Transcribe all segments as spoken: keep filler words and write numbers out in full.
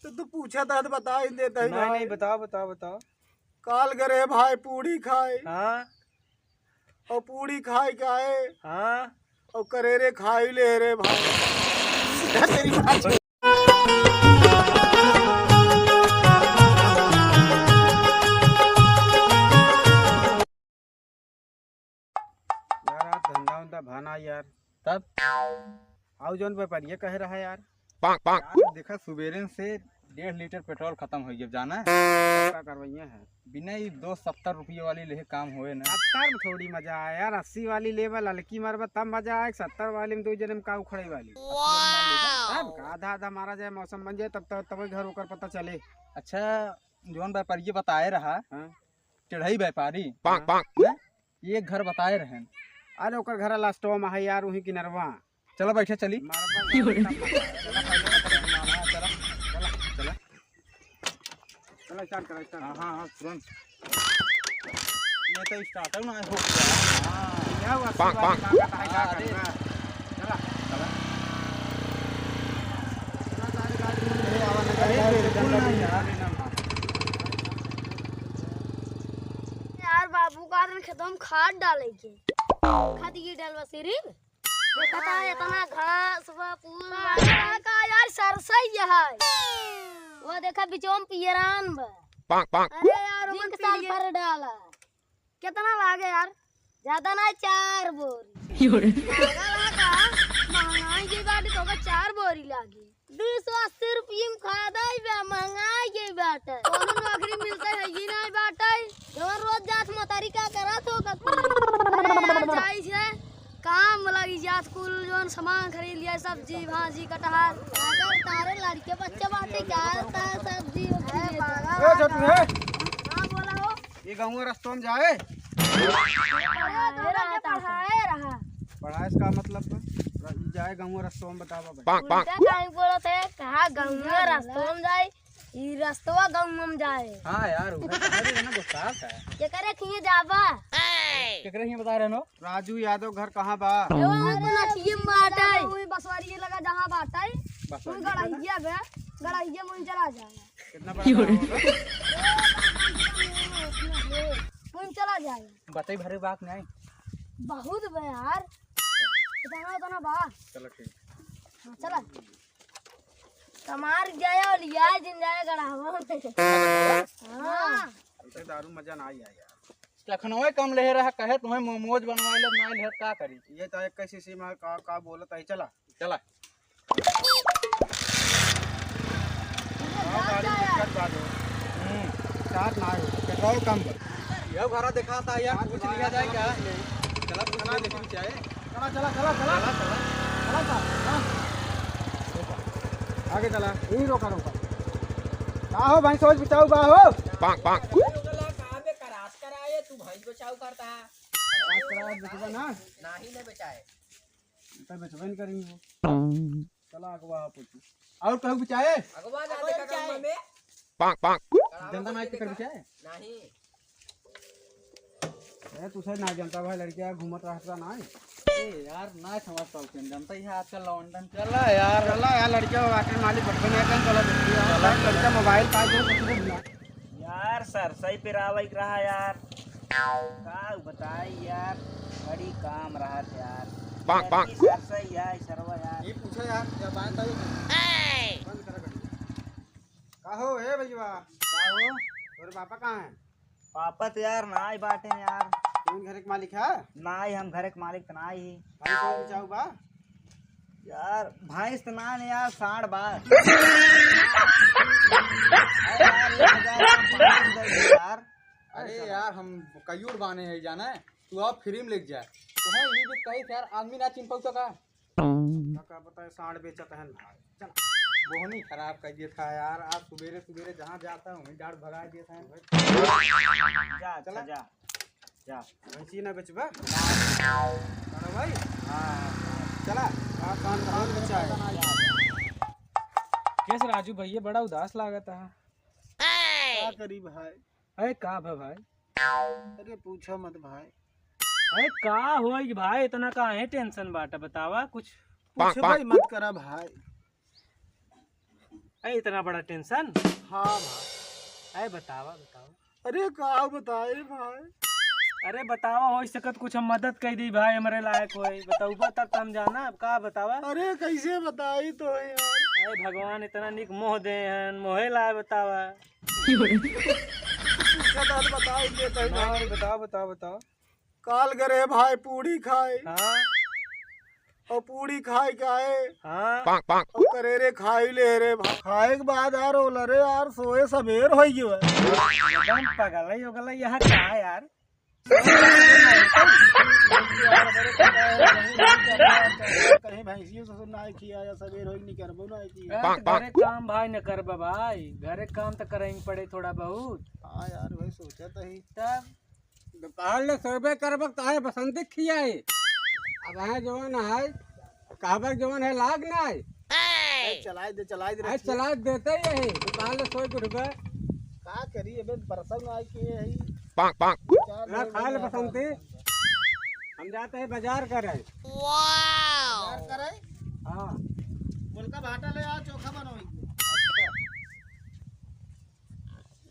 तो तू पूछा था तो बता ही देता ही नहीं, भाई। नहीं, बताओ, बताओ, बताओ। काल गए रहे भाई पूड़ी खाए। हाँ। और पूड़ी खाए के आए। हाँ। और करेरे खाई ले रे भाई। तेरी बात। यार, आज धंधा उंधा भाना यार। तब? आउ जौन व्यापारिया कहे रहा यार। पाक, पाक। यार, देखा, सुबेरे से डेढ़ लीटर पेट्रोल खतम होइ गया, जाना है? का करवइया है? बिना ई दो सत्तर रुपये वाली लेहे काम होए ना। सत्तर में थोड़ी मजा आए यार, अस्सी वाली लेबा, ललकी मरबा, तब मजा आए। सत्तर वाली में दो जने में का उखड़े वाली? तब का आधा आधा मारा जाए, मौसम बन जाए, तब, तब, तब घर ओकर पता चले। अच्छा, जौन व्यापारी बताए रहा, हाँ। चढ़ई व्यापारी। पाक, पाक। हैं? ये घर बताए रहन। अरे, ओकर घर लास्टवा में है यार, वहीं किनरवा। चला बैठे चली। मारबा गाड़ी तब ना। चला, पहले तो चला, चला, चला, चला। चला, start करा, start हाँ, करा। हाँ, हाँ, तुरंत। ये तो start है ना, हो गया। हाँ। क्या हुआ, पाक, पाक। मांगत है, क्या अरे। करना? चला, चला। चला, गाड़ी, गाड़ी, अरे, बिल्कुल नहीं यार। यार, बाबू का रन खेतवा में खाद डाले के। खाद ये डालवा सिरिफ। देखता है, इतना घास बा, फूल बा। का, का यार, सरसई है। वो देखा, बिचवा में पियरान बा। पाक, पाक। अरे यार, ओमन जिंक पीलिए। सल्फर डाला। कितना लागे यार? ज्यादा ना, चार बोरी। योरे। पागल है का? महंगाई के बाटे तो ओकर चार बोरी लागे। दो सौ अस्सी रुपये में खादा ही बा, महंगाई के बाटे। कोनो नौकरी मिलते है ही नहीं बाटे। जवन रोज जात मतारी का करत हो का कुल? अरे यार, जाई से काम लगी जात कुल, जवन सामान खरीद लिया, सब्जी, भाजी, कटहर। अगर तारे लड़के बच्चे बाटे, का होता है सब्जी उब्जी अरे लेते? पागल ए, है छोटू का? है। हाँ, बोला हो। ये गहुआ रस्तों में जाए। पढ़ाए रहा। पढ़ाए से का मतलब बा? जाए गहुआ रस्तों में बतावा भाई। पाक, पाक। उल्टा काहे बोलत है? कहा गहुआ रस्तों में जाए? ई रस्तवा गहुआ में जाए। हाँ यार, उधर कहाँ भी है ना, गुस्सा आता है। केकरे खिए जाबा? केकरे खिए बता रहे हो? राजू यादव घर कहाँ बा? ए, वो तो नथिये में बाटे। वही बसवारी लगा जहाँ बाटे। बसवारी वही गड़हिया बे, गड़हिया में चला जाए। कितना बड़ा गाँव होगा? तुम चला जाए। बतई भरे बात नहीं। बहुत बा यार। इतना, इतना बा। चलो ठीक। हाँ, चला। कमार जाए और लिया जिन जाए गड़ावा में। हाँ। ऐसे दारू मजा ना आई यार। लखनऊ कम ले रहा, कहे तुम्हें मोमोज बनवा ले, ना ले, का करी? ये तो इक्कीस सीसी में का, का बोलत है, चला। चला। हाँ, गाड़ी में दिक्कत बा दो। हम्म। चार ना है, पेट्रोल कम बा। यह भरा दिखाता है यार, हाँ, कुछ लिया जाए क्या? चला, कुछ ना लेकिन चाहे। चला, चला, चला, चला। चला, चला। चला, चला। हाँ। आगे चला, यहीं रोका, रोका। का हो भाई, सोच बिचाऊ बा हो? पाक, पाक। कहाँ पे करास कराए, तू भैंस बचाऊ करता है। करास कराए, बेचबा ना? नाही, नहीं बचाए। तो बेचबे नहीं करेंगे वो। चला अगवा आप पूछो। और कहू बिचाए? अगवा ना देखा गाँव में। पाक, पाक। जनता नाई के कर बिचाए? नहीं। ए, तू सही ना जनता भाई, लड़कियाँ घूमत रहता ना है। ए यार, ना समझ पाओ तुम, जनता ही है आजकल लौंडन। चला यार। चला यार, लड़कियाँ वाकई मालिक बटकन है, चला देखिए। चला। लड़का मोबाइल पास हो, कुछ भी नहीं। यार, सरसई पेरावे के रहा यार। का बताई यार, बड़ी काम रहत यार। पाक, पाक। लड़की सरसई है, सरवा यार। ये पूछो यार, या बात आई? बंद करा गाड़ी। का हो, ए भैया? का हो? तोरे पापा कहाँ हैं? पापा तो यार नाई बाटे यार। कौन घरे के मालिक है? नाई, हम घरे के मालिक तो नाई ही। भाई कौन बचाऊ बा? यार, भैंस तो ना ले यार, साँड़ बा। अरे यार, एक हजार का पानी दे दे यार। अरे यार, हम कयूर बाने है, जाना है? तू आप फ्री में लेके जा। तो है, ये भी कही थे यार, आदमी ना चिन पाऊ का? का, का पता है, साँड़ बेचत है ना। चल। बोहनी खराब कर दिया था यार, आज सुबेरे सुबेरे जहाँ जाता हूँ, वहीं डांट भगा दिया था। जा, अच्छा, चला। जा। जा। भैंसी ना बेचबा? अरे भाई। हाँ। चला। का काम धाम बचा है? कैसे राजू भैया बड़ा उदास लागत है? का करी भाई? अरे का भा भाई? अरे पूछा मत भाई। अरे का होई भाई, इतना काहे टेंशन बाटा, बतावा कुछ। पूछबे मत करा भाई। अरे, इतना बड़ा tension? हाँ भाई। अरे, बतावा, बतावा। अरे, का बताई भाई? अरे, बतावा, होइ सकत कुछ हम मदद कइ दी भाई, हमरे लायक होइ। बताउबा तब त हम जाना, अब का बतावा? अरे, कैसे बताई तो यार? अरे, भगवान इतना निक मोह दे हन, मोहे लाय बतावा। पूछा था तो बताई देता ही नहीं, भाई। नहीं, बतावा, बतावा, बतावा। काल गए रहे भाई पूड़ी खाए। हाँ। और पूड़ी खाए के आए। हाँ। और करेरे खाई ले रे भाई। खाए के बाद यार बोला रे यार सोए सबेर हो गयो है। एकदम पगल है, यो गला यहाँ का है यार? कहीं भैंसियों से ना किया या सबेर हो नहीं करबो ना किया। यार, तो घरे काम भाई न करबा भाई, घरे काम तो करे ही पड़े थोड़ा बहुत। हाँ यार, वही सोचा था ही। तब दुपहर ले सोबे करबक, काहे बसंती खियाई? अब है जवन है, कहबर जवन है, लाग ना है। ए, चलाई दे, चलाई दे, अरे, रखिए। चलाई देते ही है, दुपहर ले सोए के उठबे। का करी, अबे परसों ना आई के है। पाक, पाक। चार ना लोग खा ले हैं, बसंती। हम जाते हैं बाजार करे। बाजार करे? हाँ। बोल का भाटा ले आ, चोखा बनाओ। अच्छा।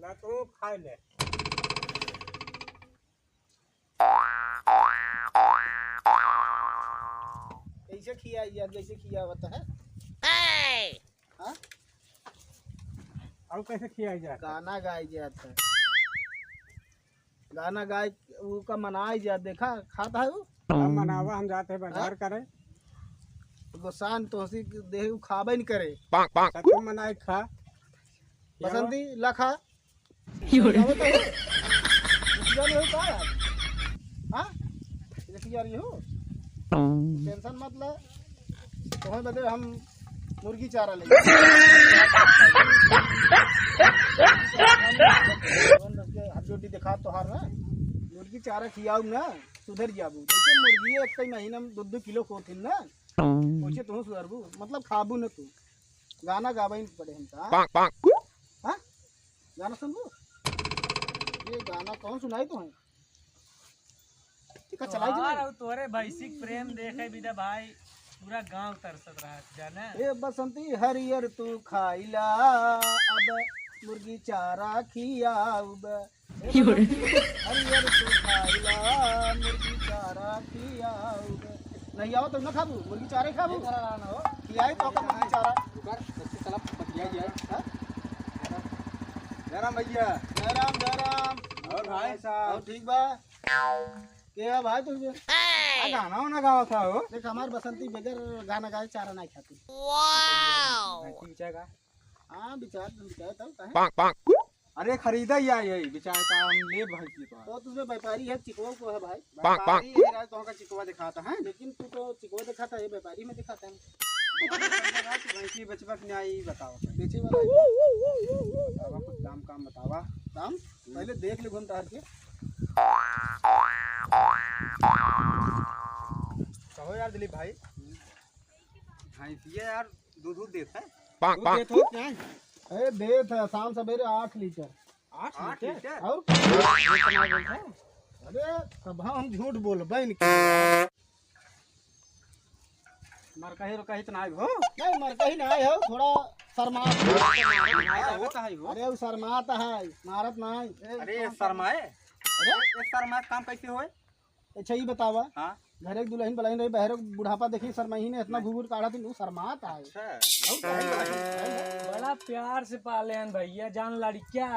ला तू खा ले। कैसे खियाई यार, जैसे खियावत है। हाँ? और कैसे खियाई जाता? गाना गाई जाता है। गाना गाय, ऊ का मनाई जात, देखा, खाता है ऊ। हम मनावा, हम जाते हैं बाजार हाँ? करे। गोसान तो हंसी देह ऊ खाबे नहीं करे। पाक, पाक। सब तुम मनाई खा। बसंती, ला खा। यो रे। खाओ तो। रुपया नहीं हो का यार? हाँ? रुपया नहीं हो? Tension मत ले। तोहरे बदे हम मुर्गी चारा ले। हाथ जोड़ी दिखा तोहार ना। मुर्गी चारा खियाऊ ना, सुधर जाबू। जैसे मुर्गी एक कई महीना में दो दो किलो होथिन ना, वैसे तू सुधरबू, मतलब खाबू ना तू। गाना गावे ही पड़े हमका। हाँ? गाना सुनबू? ये गाना कौन सुनाई तुम्हें? ठीक है, चलाई जी। तोहार और तोरे भैंसी के प्रेम देखे बिदा भाई, पूरा गांव तरसत रहत जाने। ए बसंती हरियर तू खाइला, अब मुर्गी चारा खियाउब। ए बसंती हरियर तू खाइला, मुर्गी चारा खियाउब। नहीं आओ तो ना खाबू, मुर्गी चारा ही खाबू। ये करा रहा ना हो। खियाई तो का मुर्गी चारा। रुकर, बच्चे चला पटिया गया। हाँ? जय राम भैया। जय राम, जय राम। और भाई साहब? और ठीक बा? के है भाई तुझे? आ गाना वाना गावा था हो? देख हमार बसंती बगैर गाना गाए चारा नहीं खाती। भैंसी बिचार का? हाँ, बिचार, बिचार तब काहे? अरे खरीदा ही आई है, बिचार का हम ले भैंसी तो। तो तुझे व्यापारी है, चिकवा को है भाई। व्यापारी है, राज तो का चिकवा दिखाता है। लेकिन तू तो चिकवा दिखाता है, व्यापारी में दिखाता है। भैंसी बचबक नहीं आई, बताओ। बेचे वाला है। बतावा, कुछ दाम काम बतावा। दाम? पहले देख ले घूम टहर के। कहो यार दिलीप भाई, भैंसिया यार दूध, दूध देत है? दूध देत हो क्या? अरे देत है, शाम सवेरे आठ लीटर। आठ आठ लीटर? लीटर? और? अरे, कब हम झूठ बोलबे इनके? मरकही रुकही तो नाई हो? नहीं, मरकही नाई हो, थोड़ा शर्मात है। नाई लागत है हो। अरे, वो शर्मात है, मारत नाई। अरे, ये शर्माए? अरे? ये शर्मात काम कैसे होए? अच्छा, ये बतावा। हाँ? घरे के दुल्हन बलहन रही, बहरे बुढ़ापा देखी, शर्माही ने इतना घुघुर काढ़ा, तू शर्मात है। अच्छा। और क्या है? बड़ा प्यार से पाले हैं भैया, जान लड़किया।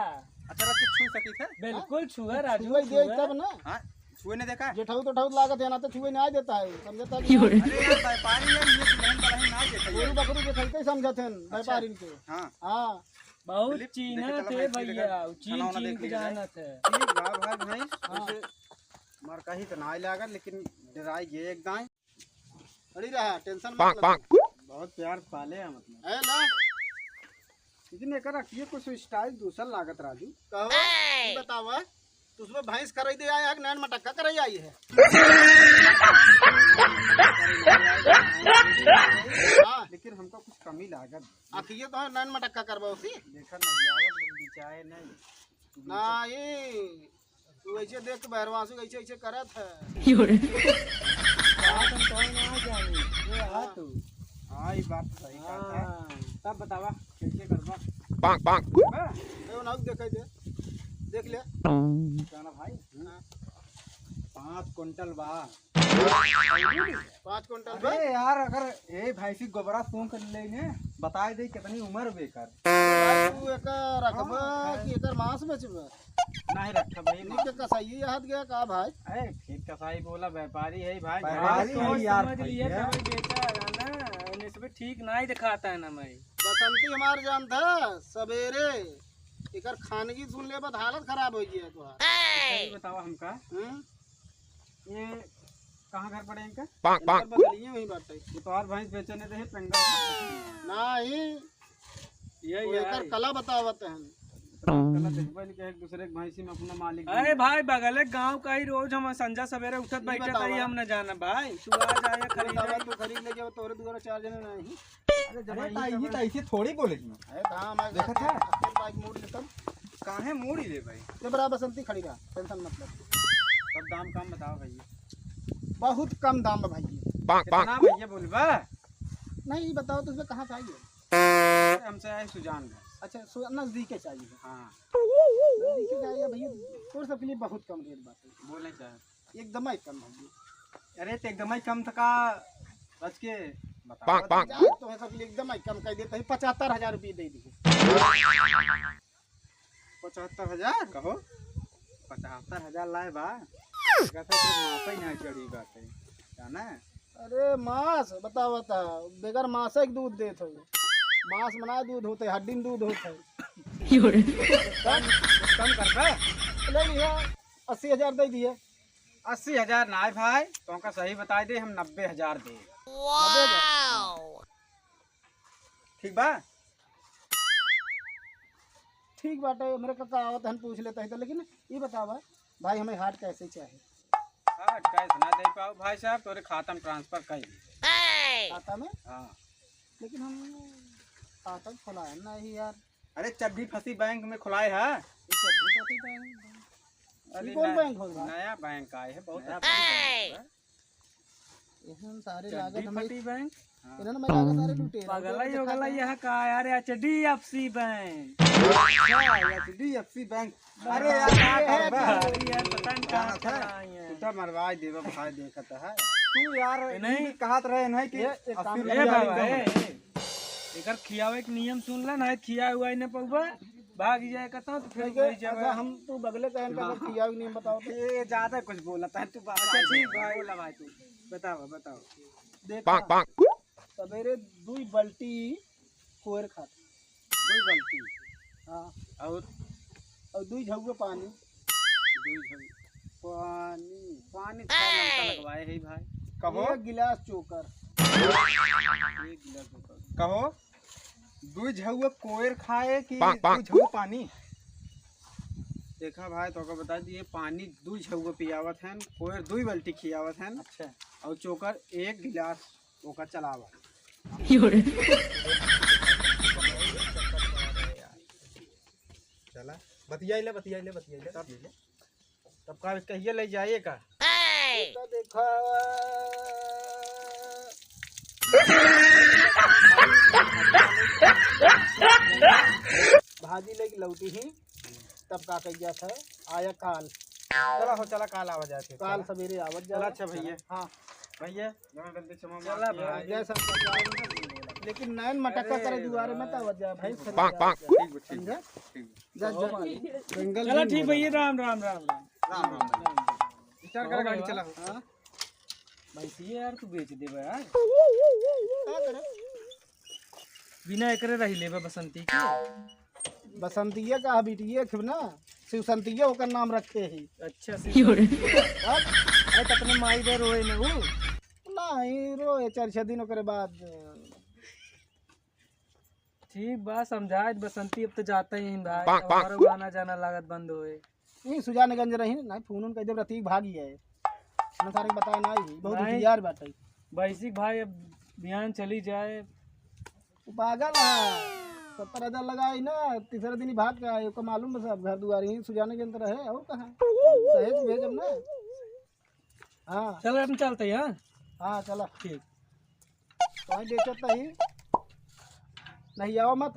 अच्छा, रख के छू सकी थे? बिल्कुल छुए, राजू, छुए दे छुए। तब ना। हाँ? छुए नहीं देखा? जेठाऊ तो ठाऊ लागत है ना, तो छुए नहीं आ देता है, समझता है कि नहीं? अरे यार, व्यापारी है, ये दुल्हन बलहन ना देखे। गोरू बकरू के खरीदते समझत हैं, अच्छा। व्यापारी इनके। हाँ। हाँ। बहुत दिलीप, चीन्हत है भैया, चीन चीन के जानत है। ठीक बा भाई, भाई, हाँ। वैसे मरकही तो ना लागत, लेकिन डराई गए एक दाई। अड़ी रहा, tension मत ले। बहुत प्यार पाले हैं, मतलब। ए, ला। लेकिन एकर रखिए कुछ style दूसर लागत, राजू। कहो, ये बतावा, तू उसमें भैंस खरीदे आया है कि नैन मटक्का करे आई है? हाँ। लेकिन हमको कुछ कमी लागत। आखिर ये तो है, नैन मटक्का करवा उसी। देखा नहीं, आवत बिचाए नहीं। नहीं, तू ऐसे देख के बहरवासु ऐसे, ऐसे करत है। यो रे। बात हम तो ना जानी, ये आ तू। हाँ, ये बात तो सही कहा था। हाँ। तब बतावा, कैसे करबा? पांक, पांक। बा? ए, ओनाऊ देखाई दे। देख ले। जाना भाई? हाँ। पाँच कुंटल बा। पाँच कुंटल बा? अरे यार, अगर ए भैंसी गोबरा सूंघ के ले ने, बताए दे कितनी उम्र बेकर। भाई, तू एकर रखबा हाँ, कि एकर मांस बेचबा? नहीं रखा भाई, नहीं मांस। के कसाई हाथ गया का भाई? अरे, ठीक कसाई बोला, व्यापारी है भाई। व्यापारी सोच है यार समझ लिया भैया। था भाई, बेटा है ना, इन्हें सब ठीक नहीं दिखाता है ना मैं। बसंती हमार जान था, सवेरे एकर खानगी सुन ले, बस हालत खराब हो गया तो। सही बतावा हमका। हम्म? ये कहाँ घर पड़े इनका? पांक, पांक। इनकर बगलिए में ही बाटे। ये तो और भैंस बेचे नहीं रहे, पंगा। नहीं। ये, वो ये एकर आई। कला बतावत हैं। कला देखबे नहीं कि एक दूसरे के भैंसी में अपना मालिक अरे बन भाई, बगले गांव का ही रोज हम संझा सवेरे उठत ये बैठे बतावा। तही हम न जाना भाई। तू आ जाए ये खरीदे। बतावा, तू खरीद लेके तोरे दुआरा चार जने नहीं। अरे जब अरे आई ताई, तब ये तो ऐसे थोड़ी बोले थी। अरे तो हाँ, मैं देखा था? अकेल बाइक मोड़ लेता हूँ। काहे मोड़ ही ले भाई? जब बराबर बसंती खड़ी रहा, टेंशन मत ले। तब दाम कम बताओ भैया। बहुत कम दाम बा भाई। पांक, पांक। कितना भैया बोलबा? नहीं, ये बताओ तो इसमें कहाँ से आई है? हमसे आए सुजान में। अच्छा, सु-, नजदीक के चाहिए। हाँ। नजदीक के चाहिए भैया, तोर सबके लिए बहुत कम रेट बात है। बोले चाहे। एकदम ही कम भैया। अरे, तो एकदम ही कम थका, बच के बताओ। पांक, पांक। जाए तो है सबके लिए एकदम ही कम कर देते हैं, पचहत्तर हजार रुपये दे दिए। पचहत्तर हजार? कहो, पचहत्तर हजार लाए बा, कहता तो मापा ही ना चढ़ी बात है, जाना? अरे मांस, बतावा ता, बगैर मांस के दूध देत हो। मांस में ना दूध होते, हड्डी में दूध होते। कम, कम कर बे। ले लिया, अस्सी हजार दे दिए। अस्सी हजार ना भाई, तुमका सही बताई दे, हम नब्बे हजार दे। नब्बे हजार? ठीक बा? ठीक बाटे, मेरे काका आवत हन, पूछ लेते हैं तो। लेकिन ये बतावा भाई, हमें हार्ड कैसे चाहे? हार्ड कैश ना दे पाओ भाई साहब, तोरे खाता में ट्रांसफर कर दी। खाता में? हाँ। लेकिन हम खाता खोला है ना ही यार। अरे चड्डी फंसी बैंक में खुलाए है। ये चड्डी फंसी बैंक? अरे ये कौन ना-, बैंक होगा? नया बैंक आए है, बहुत नया अच्छा बैंक है। बैंक है। इहन सारे चड्डी लागत हमें फटी बैंक। हाँ। इन्होंने मैं लागत सारे लुटेरा। पगला ही हो गला यह का यार, एचडीएफसी बैंक। अच्छा, एचडीएफसी बैंक। अरे यार, का ये है करबा? यार, पता नहीं कहाँ जाना था? से आए हैं। तू तो मरवा देबा भाई, देखत है। तू यार, ये नहीं। ये कहत रहे नहीं कि ये एक काम अस्सी ए रुपया बाबा, निकल ए, ए, एकर खियावे के नियम सुन ले, नहीं खिया हुआ ही नहीं पउबा। भाग जाए कहता हूँ तो फिर नहीं, वही जावे। अच्छा, हम तू बगले कहन का हाँ। खियावे के नियम बताओ तो। ये ज्यादा कुछ बोला था तू, बात अच्छा, ठीक भाई। बोला भाई तू। बताओ, बताओ। देखा, पाक, पाक। सवेरे दुई बाल्टी कोयर खात। दुई बाल्टी? हाँ। और? और दुई झउआ पानी। दुई झउआ पानी, पानी छह नलका लगवाए है भाई। कहो? एक गिलास चोकर। एक गिलास चोकर। कहो? दुई झउआ कोयर खाए कि पाक, पाक। दुई झउआ पानी? देखा भाई, तोका बता दिए, पानी दुई झउआ पियावत हन, कोयर दुई बाल्टी खियावत हन। अच्छा। और चोकर एक गिलास ओका चलावा। चला, बतियाई ले, बतियाई ले, बतियाई ले, बतियाई ले। तब का कहिए ले जाइए का? तो देखा। भाजी लेके लौटी ही, तब का कह गया था, आया काल। चला हो, चला, काल आवा जाए फिर, काल चला। सवेरे आवत जाए। चला, अच्छा भैया। हाँ। भैया, जमा गलती क्षमा चला माफ किया। भाई। जय शंकर। लेकिन नैन मटक्का अरे करे दुआरे मत आवत जाए भाई, ठीक बा। ठीक बा, ठीक बा, समझा? ठीक बा। जा, जा। जंगल चला, में ठीक बोला। भैया, राम, राम, राम, राम। राम, राम, राम। स्टार्ट कर गाड़ी, चला। हाँ। भैंसिए यार, तू बेच देबा यार। का करे? बिना एकरे रही लेबा बसंती के। बसंतिया का बिटिया खे ना, शिवसंतिया ओकर नाम रखे ही। अच्छा, शिवसंतिया। तब? अरे, त अपने माई बे रोए न ऊ? नहीं, रोए चार छह दिन ओकरे बाद। ठीक बा, समझाए बसंती, अब तो जाते ही हैं भाई, पाक, पाक। हमारो आना जाना लागत बंद होए। यही सुजानगंज रही, नहीं फोन उन कह दे, रतीक भागी है। मैं सारे के बताया ना ही, बहुत नहीं। होशियार बाटे। भैंसी भाई अब बिहान चली जाए। वो पागल है, सत्तर हजार लगाई ना, तीसरे दिन ही भाग के आए, ओका मालूम बस अब घर दुआर यहीं सुजानगंज रहे, और कहाँ? सहेज भेजब ना। हाँ। चल, हम चलते हैं, हाँ? हाँ, चला। ठीक। तो वहीं बेचत ही। नहीं आओ मत।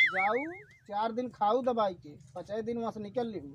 जाऊ, चार दिन खाऊ दबाई के, पचे दिन वहाँ से निकल लिहू।